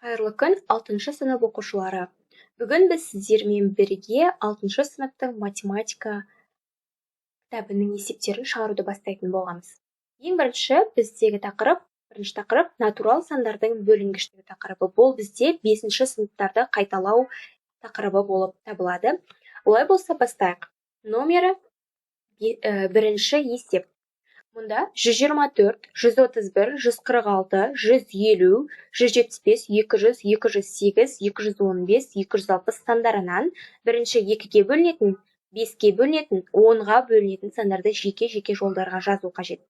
Қайырлы күн, алтыншы сынып оқушылары! Бүгін біз сіздермен бірге алтыншы сыныптың математика кітабының есептерін шығаруды бастайтын боламыз. Ең бірінші біздегі тақырып, бірінші тақырып — натурал сандардың бөлінгіштігі тақырыбы. Бұл бізде бесінші сыныптарды қайталау тақырыбы болып табылады. Олай болса, бастайық. Номері бірінші есеп. Мұнда 124, 131, 146, 150, 175, 200, 208, 215, 260 сандарынан бірінші екіге бөлінетін, беске бөлінетін, 10-ға бөлінетін сандарды жеке-жеке жолдарға жазу қажет.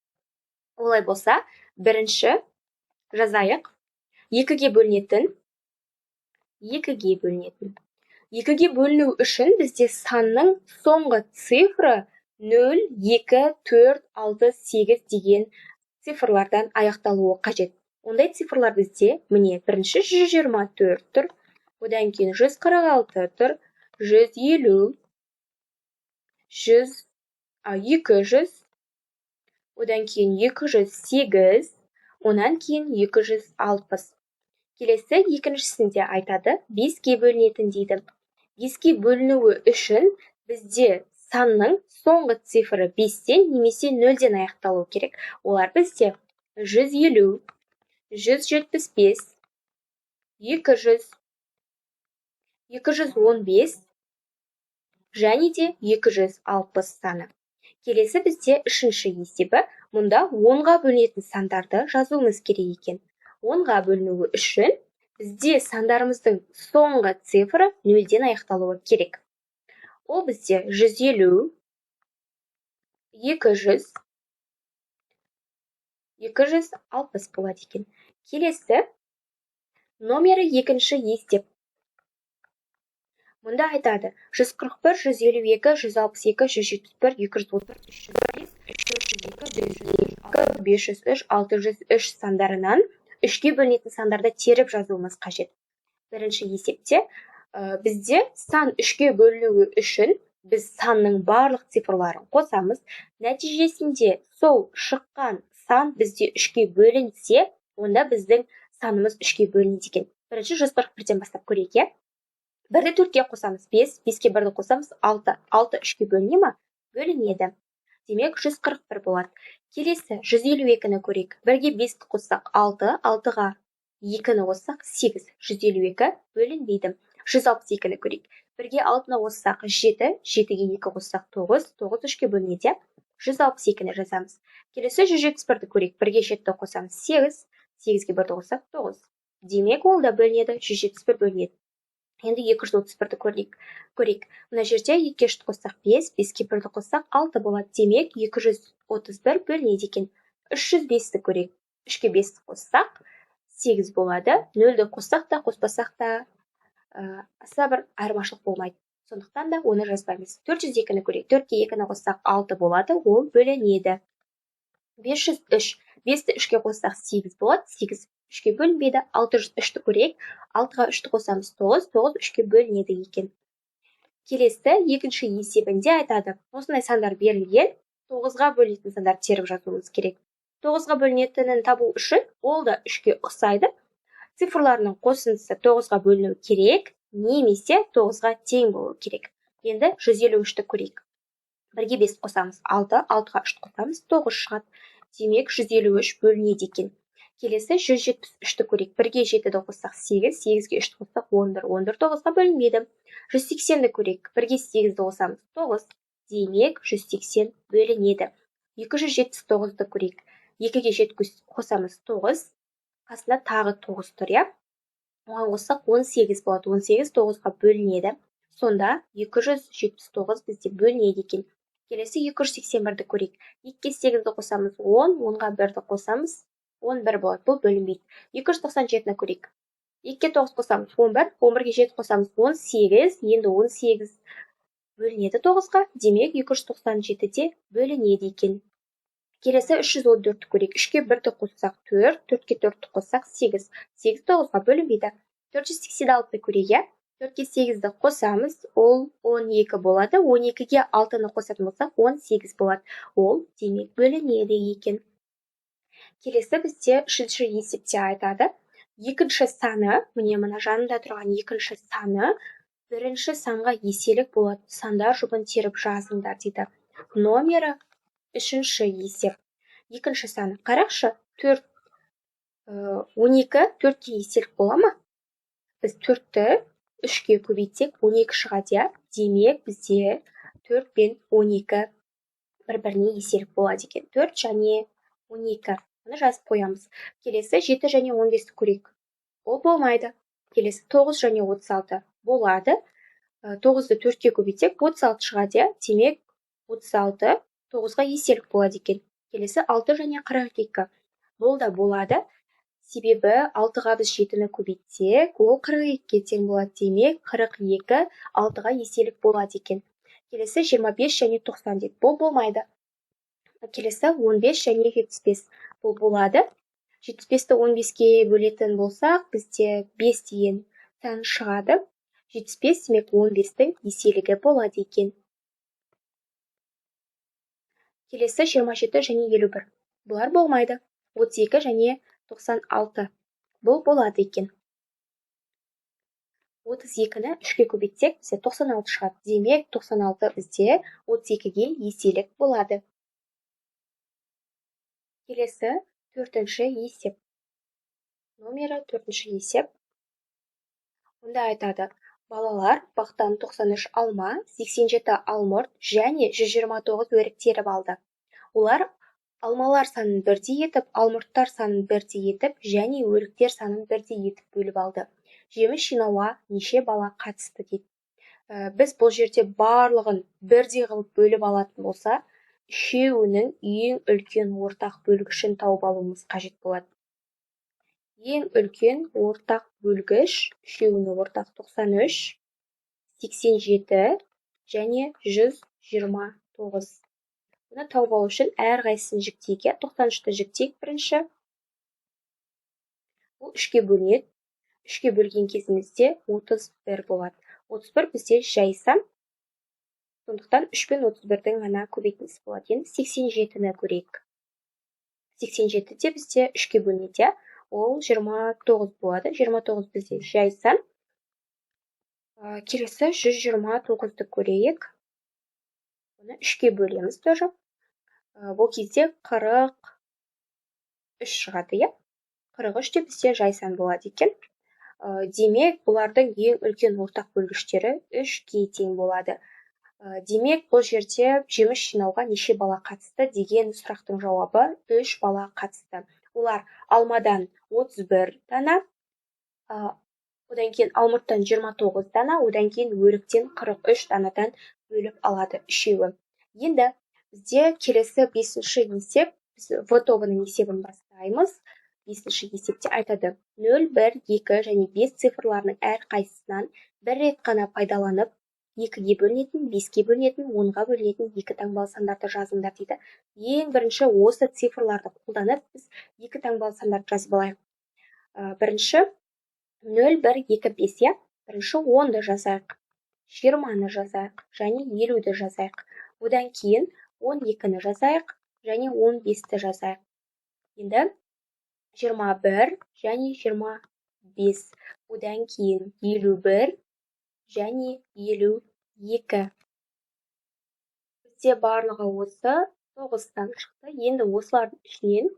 Олай болса, бірінші жазайық. Екіге бөлінетін, екіге бөлінетін. Екіге бөліну үшін бізде санның соңғы цифры 0, 2, 4, 6, 8 деген цифрлардан аяқталуы қажет. Ондай цифрлар бізде, міне, бірінші 124 тұр, одан кейін 146 тұр, 150, 100, 200, одан кейін 208, онан кейін 260. Келесі екіншісінде айтады, беске бөлінетін дейді. Беске бөлінуі үшін бізде санның соңғы цифры бестен немесе нөлден аяқталуы керек. Олар бізде 150, 175, 200, 215 және де 260 саны. Келесі бізде үшінші есебі. Мұнда 10-ға бөлінетін сандарды жазуымыз керек екен. 10-ға бөлінуі үшін бізде сандарымыздың соңғы цифры нөлден аяқталуы керек. Ол бізде 150, 200, 260 болады екен. Келесі номері екінші есеп. Мұнда айтады: 141, 152, 162, 171, 231, 305, 402, 502, 503, 603 сандарынан үшке бөлінетін сандарды теріп жазуымыз қажет. Бірінші есепте бізде сан үшке бөлінуі үшін біз санның барлық цифрларын қосамыз. Нәтижесінде сол шыққан сан бізде үшке бөлінсе, онда біздің санымыз үшке бөлінеді екен. Бірінші 141-ден бастап көрейік, иә. Бірді төртке қосамыз — бес, беске бірді қосамыз — алты. Алты үшке бөліне ма? Бөлінеді. Демек, 141 болады. Келесі 152-ні көрейік. Бірге бесті қоссақ — алты, алтыға екіні қоссақ — сегіз. 152 бөлінбейді. 162-ні көрейік. Бірге алтыны қоссақ — жеті, жетіге екі қоссақ — тоғыз, тоғыз үшке бөлінеді, иә. 162-ні жазамыз. Келесі 171-ді көрейік. Бірге жетіні қосамыз — сегіз, сегізге бірді қоссақ — тоғыз. Демек, ол да бөлінеді, 171 бөлінеді. Енді 231-ді көрейік. Мына жерде екіге үшті қоссақ — бес, беске бірді қоссақ — алты болады. Демек, 231 бөлінеді екен. 305-ті көрейік. Үшке бесті қоссақ, сегіз болады. Нөлді қоссақ та, қоспасақ та аса бір айырмашылық болмайды. Сондықтан да оны жазбаймыз. 402-ні көрейік. Төртке екіні қоссақ, алты болады, ол бөлінеді. 503. Бесті үшке қоссақ, сегіз болады, сегіз үшке бөлінбейді. 603-ті көрейік. Алтыға үшті қосамыз — тоғыз, тоғыз үшке бөлінеді екен. Келесі екінші есебінде айтады, осындай сандар берілген, 9-ға бөлінетін сандарды теріп жазуымыз керек. 9-ға бөлінетінін табу үшін ол да үшке ұқсайды. Цифрларының қосындысы 9-ға бөлінуі керек немесе 9-ға тең болу керек. Енді 153-ті көрейік. Бірге бес қосамыз — алты, алтыға үшті қосамыз — тоғыз шығады. Демек, 153 бөлінеді екен. Келесі 173-ті көрейік. Бірге жетіді қоссақ — сегіз, сегізге үшті қоссақ — 11, 11 9-ға бөлінбейді. 180-ді көрейік. Бірге сегізді қосамыз — тоғыз. Демек, 180 бөлінеді. 279-ды көрейік. Екіге жеті қосамыз — тоғыз, қасында тағы тоғыз тұр, иә. Оған қоссақ, 18 болады. 18 9-ға бөлінеді. Сонда 279 бізде бөлінеді екен. Келесі 281-ді көрейік. Екіге сегізді қосамыз — 10, 10-ға бірді қосамыз — 11 болады. Бұл бөлінбейді. 297-ні көрейік. Екіге тоғыз қосамыз — 11, 11-ге жеті қосамыз — 18. Енді 18 бөлінеді 9-ға. Демек, 297 де бөлінеді екен. Келесі 314-ті көрейік. Үшке бірді қоссақ — төрт, төртке төртті қоссақ — сегіз. Сегіз 9-ға бөлінбейді. 486-ны көрейік, иә. Төртке сегізді қосамыз, ол 12 болады. 12-ге алтыны қосатын болсақ, 18 болады. Ол, демек, бөлінеді екен. Келесі бізде үшінші есепте айтады. Екінші саны, міне мына жанында тұрған екінші саны бірінші санға еселік болатын сандар жұбын теріп жазыңдар дейді. Номері үшінші есеп. Екінші саны. Қарақшы, 4, 12 4-ке еселік бола ма? Біз 4-ті 3-ке көбейтсек 12 шығады, иә? Демек, бізде 4 пен 12 бір-біріне еселік болады екен. 4 және 12. Мұны жазып қоямыз. Келесі 7 және 15-ті көрейік. Ол болмайды. Келесі 9 және 36 болады. 9-ды 4-ке көбейтсек 36 шығады, иә? Демек, 36 9-ға еселік болады екен. Келесі 6 және 42. Бұл да болады. Себебі 6-ға біз 7-ні көбейтсек, ол 42-ге тең болады. Демек, 42 6-ға еселік болады екен. Келесі 25 және 90 дейді. Бұл болмайды. Келесі 15 және 75. Бұл болады. 75-ті 15-ке бөлетін болсақ, бізде 5 деген сан шығады. 75 демек 15-тің еселігі болады екен. Келесі 27 және 51. Бұлар болмайды. 32 және 96. Бұл болады екен. 32-ні 3-ке көбейтсек, бізде 96 шығады. Демек, 96 бізде 32-ге еселік болады. Келесі төртінші есеп. Номері төртінші есеп. Онда айтады, балалар бақтан 93 алма, 87 алмұрт және 129 өрік теріп алды. Олар алмалар санын бірдей етіп, алмұрттар санын бірдей етіп және өріктер санын бірдей етіп бөліп алды. Жеміс жинауға неше бала қатысты дейді. Біз бұл жерде барлығын бірдей қылып бөліп алатын болса, үшеуінің ең үлкен ортақ бөлгішін тауып алуымыз қажет болады. Ең үлкен ортақ бөлгіш үшеуінің ортақ 93, 87 және 129. Бұны тауып алу үшін әрқайсысын жіктейік. 93-ті жіктейік бірінші. Бұл 3-ке бөлінеді. 3-ке бөлген кезімізде 31 болады. 31 бізде жай сан. Сондықтан 3 пен 31-дің ғана көбейтіндісі болады. Енді 87-ні көрейік. 87 де бізде 3-ке бөлінеді. Ол 29 болады. 29 бізде жай сан. Келесі 129-ды көрейік. Бұны 3-ке бөлеміз тоже. Бұл кезде 43 шығады, иә? 43 те бізде жай сан болады екен. Демек, бұлардың ең үлкен ортақ бөлгіштері 3-ке тең болады. Демек, бұл жерде жеміс жинауға неше бала қатысты деген сұрақтың жауабы 3 бала қатысты. Олар алмадан 31 дана, одан кейін алмұрттан 29 дана, одан кейін өріктен 43 данадан бөліп алады үшеуі. Енді бізде келесі 5-ші есеп, біз В тобының есебін бастаймыз. 5-ші есепте айтады, 0, 1, 2 және 5 цифрларының әрқайсысынан бір рет қана пайдаланып, 2-ге бөлінетін, 5-ке бөлінетін, 10-ға бөлінетін екі таңбалы сандарды жазыңдар дейді. Ең бірінші осы цифрларды қолданып, біз екі таңбалы сандарды жазып алайық. Бірінші 0, 1, 2, 5, иә? Бірінші 10-ды жазайық, 20-ны жазайық және 50-ді жазайық. Одан кейін 12-ні жазайық және 15-ті жазайық. Енді 21 және 25. Одан кейін 51 және 52. Бізде барлығы осы 9 сан шықты. Енді осылардың ішінен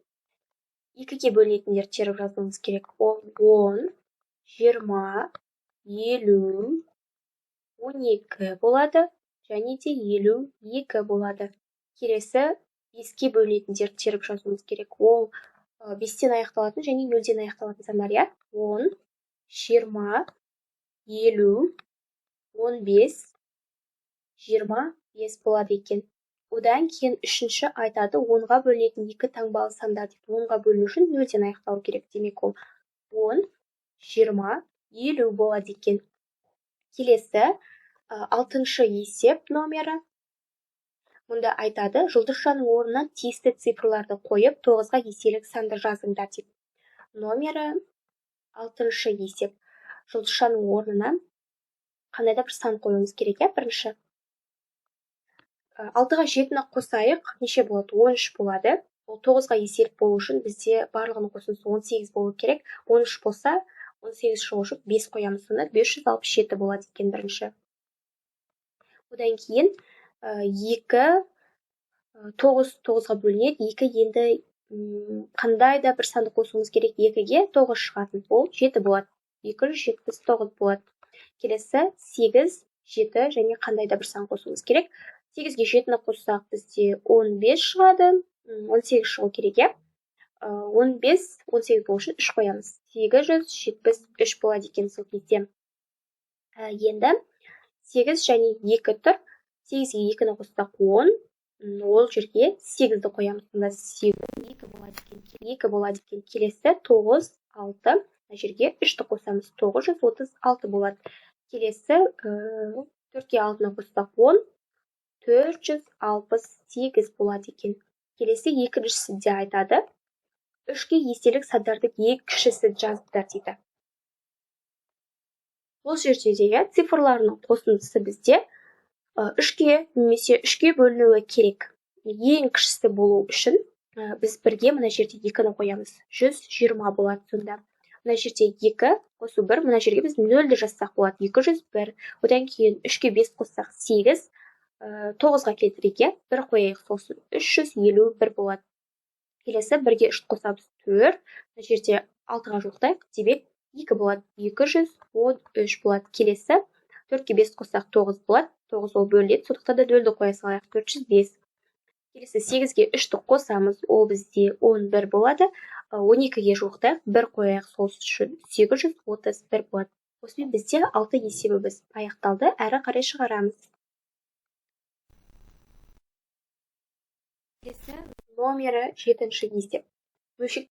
2-ге бөлінетіндер теріп жазуымыз керек. Ол 10, 20, 50, 12 болады және де 52 болады. Келесі 5-ке бөлінетіндерді теріп жазуымыз керек. Ол 5-тен аяқталатын және 0-ден аяқталатын сандар, иә? 10, 20, 50, 15, 25 болады екен. Одан кейін үшінші айтады, 10-ға бөлінетін екі таңбалы сандар дейді. 10-ға бөліну үшін 0-ден аяқталу керек. Демек, ол 10, 20, 50 болады екен. Келесі 6-шы есеп номері. Мұнда айтады, жұлдызшаның орнына тиісті цифрларды қойып, 9-ға еселік санды жазыңдар деп. Номері 6-шы есеп. Жұлдызшаның орнына қандай да бір сан қоюымыз керек, иә, бірінші. 6-ға 7-ні қосайық, неше болады? 13 болады. Ол 9-ға еселік болу үшін бізде барлығының қосындысы 18 болу керек. 13 болса, 18 шығу үшін 5 қоямыз, сонда 567 болады екен бірінші. Одан кейін 2, 9 9-ға бөлінеді. 2 енді қандай да бір санды қосуымыз керек, 2-ге 9 шығатын, ол 7 болады. 279 болады. Келесі 8, 7 және қандай да бір сан қосуымыз керек. 8-ге 7-ні қоссақ, бізде 15 шығады, 18 шығу керек, иә? 15, 18 болу үшін 3 қоямыз. 873 болады екен сол кезде. Енді 8 және 2 тұр. 8-ге 2-ні қоссақ 10, ол жерге 8-ді қоямыз. Сонда 8, 2 болады екен. 2 болады екен. Келесі 9, 6, мына жерге 3-ті қосамыз. 936 болады. Келесі 4-ке 6-ны қоссақ 10, 468 болады екен. Келесі екіншісі де айтады. 3-ке еселік сандардың ең кішісін жазыңдар дейді. Бұл жерде де, иә, цифрларының қосындысы бізде 3-ке немесе 3-ке бөлінуі керек. Ең кішісі болу үшін біз бірге мына жерде 2-ні қоямыз. 120 болады сонда. Мына жерде 2 қосу 1, мына жерге біз 0-ді жазсақ болады. 201. Одан кейін 3-ке 5 қоссақ 8, 9-ға келтірейік, иә, 1 қояйық, сосын 351 болады. Келесі 1-ге 3 қосамыз 4, мына жерде 6-ға жуықтайық, демек 2 болады, 213 болады. Келесі 4-ке 5 қоссақ 9 болады, 9 ол бөлінеді, сондықтан да 0-ді қоя салайық, 405. Келесі 8-ге 3-ті қосамыз, ол бізде 11 болады, 12-ге жуықтайық, 1 қояйық, сол үшін 831 болады. Осымен бізде 6 есебіміз аяқталды, әрі қарай шығарамыз. Келесі номері 7-ші есеп. Бөлшек